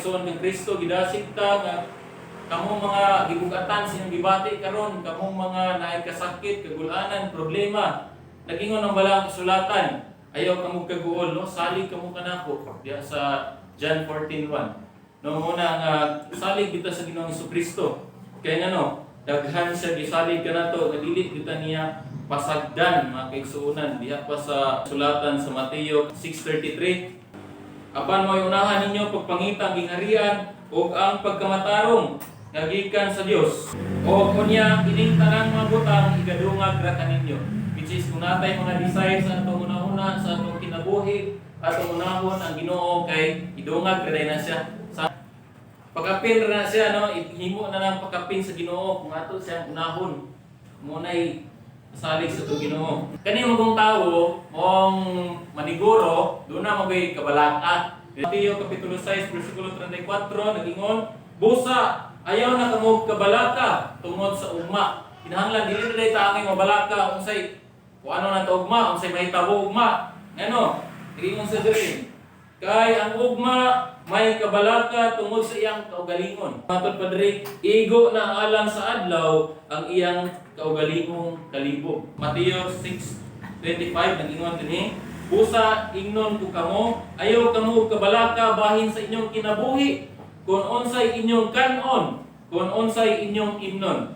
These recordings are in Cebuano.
Son kang Kristo, gidasig ta nga kamo mga gibugatan sa inyong gibati karon, kamong mga naay kasakit, kagulanan, problema. Nagingon ang balaang kasulatan, ayaw kamo kaguol, no? Salig kamo kanako diya sa John 14:1. No, muna nga salig kita sa Ginoong Kristo. Kay ngano, daghan siya gisalig kanato nga dili kita niya pasagdan, mga kaigsuonan, diha pa sa sulatan sa Mateo 6:33. Apan mo'y unahan ninyo pagpangita ang gingharian ug ang pagkamatarong nga gikan sa Dios. O unya kining tanang mga butang igadungag ra kaninyo. Which is kung natay mga desire sa atong una-una sa atong kinabuhi, atong unahon ang Ginoo kay idungag ra na siya. Sa pagapin ra na siya, no, himo na lang pagapin sa Ginoo kung ato siyang unahon. Mo nay salig sa atong Ginoo. Kani magong tawo, mong maniguro, doon na magay kabalaka. Mateo kapitulo 6 versikulo 34 nagingon, "Busa ayaw na kamo kabalaka tungod sa ugma." Kinahanglan dili na day ta angay mabalaka unsay kung ano na ta ugma, unsay mahitabo ugma. Ngano? Nagingon sa diri, kay ang ugma may kabalaka tungod sa iyang kaugalingon. Matod pa diri, igo na alang sa adlaw ang iyang kaugalingong kalibog. Mateo 6:25 nagingon dinhi, "Busa ingnon ko kamo, ayaw kamo kabalaka bahin sa inyong kinabuhi, kung unsay inyong kanon, kung unsay inyong imnon,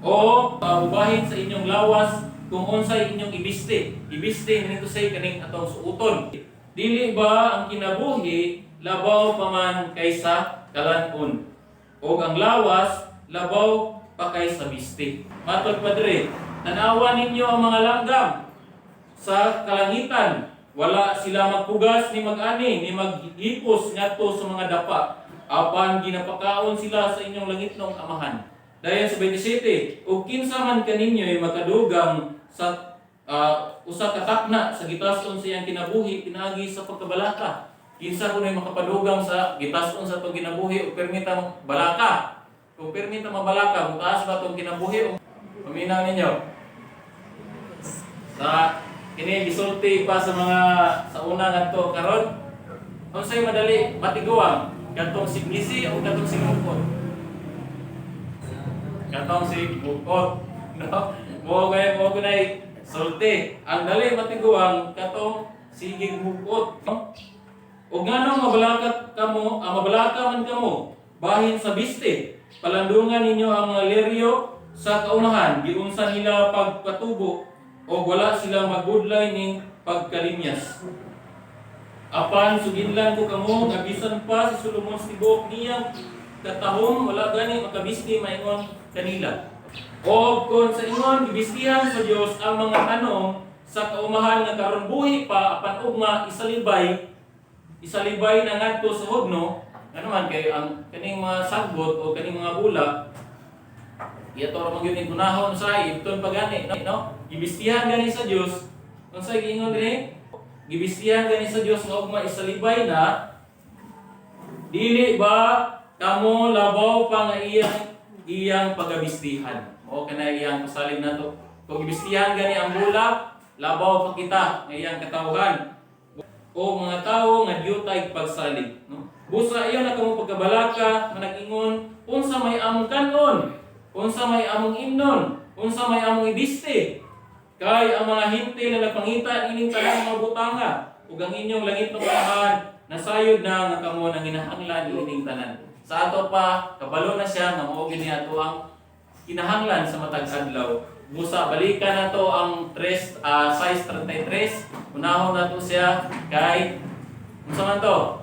o ubahin sa inyong lawas, kung unsay inyong ibiste." Ibiste nito say kaning atong suoton. "Dili ba ang kinabuhi labaw pa man kaysa kalan-on, ug ang lawas labaw pa kaysa biste? Matod pa diri, "Tan-awa ninyo ang mga langgam sa kalangitan. Wala sila magpugas ni mag-ani ni maghipos ngadto sa mga dapa. Apan ginapakaon sila sa inyong langitnong Amahan." Dayon sa 27, "Ug kinsa man kaninyo'y makadugang sa usa ka takna sa gitason sa iyang kinabuhi pinaagi sa pagkabalaka?" Kinsa kuno'y makapadugang sa gitason sa atong kinabuhi ug permita balaka? Kung permita mabalaka, mutaas ba atong kinabuhi o paminaw ninyo? Sa kini gisulti pa sa mga sa una ngadto karon, unsay madali matiguang, katong siglisi o katong sigmukot? Katong sigmukot, no? Mo kay mo kunay sulti, ang dali matiguang katong sigig mukot, no? "Ug nganong mabalaka kamo, mabalaka man kamo bahin sa biste? Palandungan ninyo ang mga leryo sa kaumahan, giunsa nila pagpatubo o wala sila magbudlay ning pagkalimyas. Apan suginlan ko kamo nga bisan pa si Solomon sa tibuok niyang katahom wala gani makabisti maingon kanila. O kung sa ingon gibistihan sa Dios ang mga tanom sa kaumahan nga karon buhi pa apan ugma isalibay isalibay na ngadto sa hugno." Ano man kay ang kaning mga sagbot o kaning mga bula, iyato ra man gyud ning gunahon sa ibton pa gani, no? Gibistihan gani sa Dios. Unsay giingon dinhi? Gibistihan gani sa Dios nga ugma isalibay na, dili ba kamo labaw pa nga iyang iyang pagabistihan? Mao kana iyang pasalig nato. Kung gibistihan gani ang bula, labaw pa kita nga iyang katawhan. O mga tawo nga diyutay pagsalig, no? "Busa ayaw na kamo pagkabalaka, manag-ingon, unsa may among kanon, unsa may among imnon, unsa may among ibiste? Kay ang mga Hentil na nagpangita ining tanang mga butanga, ug ang inyong langitnong Amahan nasayod na nga kamo nang ginahanglan ining tanan." Sa ato pa, kabalo na siya nga mao gini ato ang kinahanglan sa matag adlaw. Busa balikan nato ang 3 6:33. Unahon nato siya kay unsa man to?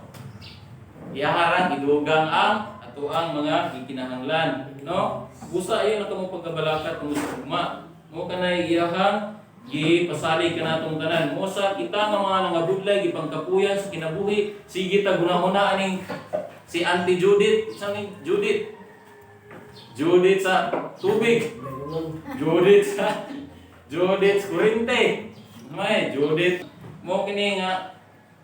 Iyaharang idugang ang atoang mga gikinahanglan, no? "Busa ayaw na kamo pagkabalaka tungod sa ugma." Mo kanay iyahang gipasalig kanatong tanan. Mo sa kita nga mga nangabudlay gipangkapuyan sa kinabuhi, sige ta gunahuna aning si Auntie Judith, sa ni Judith. Judith sa tubig. Judith sa Judith sa kurente. May Judith mo kini nga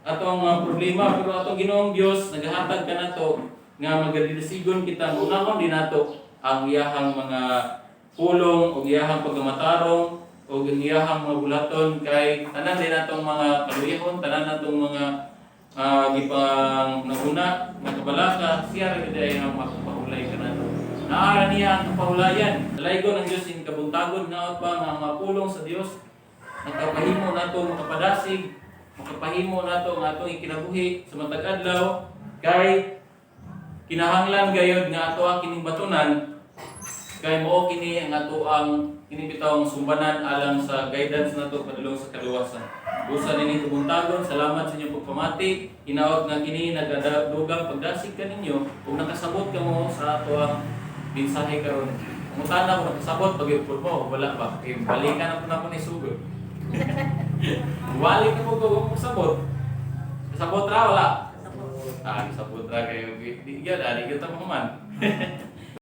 atong mga problema, pero atong Ginoong Dios nagahatag kanato nga magadilisigon kita, unahon din nato ang iyahang mga pulong o iyahang pagkamatarong o ang iyahang mga bulaton kay tanan din natong mga kaluyahon, tanan natong mga Gipang nauna nga kabalaka, siya ra gyud ay ang makapahulay kanato. Naara niya ang kapahulayan. Dalaygon ang Dios in kabuntagon, hinaot ba nga ang mga pulong sa Dios nakapahimo nato makapadasig, makapahimo nato nga atong ikinabuhi sa matag adlaw, kay kinahanglan gayod nga ato ang kining batunan, kay mao kini ang ato ang kini bitawng sumbanan alang sa guidance nato padulong sa kaluwasan. Busa nining kabuntagon, salamat sa inyong pagpamati. Hinaot nga kini nagadugang pagdasig kaninyo ug nakasabot kamo sa ato ang mensahe karon. Pangutana ko, nakasabot pag mo, wala ba? Kay balikan ako na ko ni sugod. Balik na mo ko kung kasabot. Kasabot ra wala? Ah, kasabot ra kayo. Di gyud, di gyud ta man.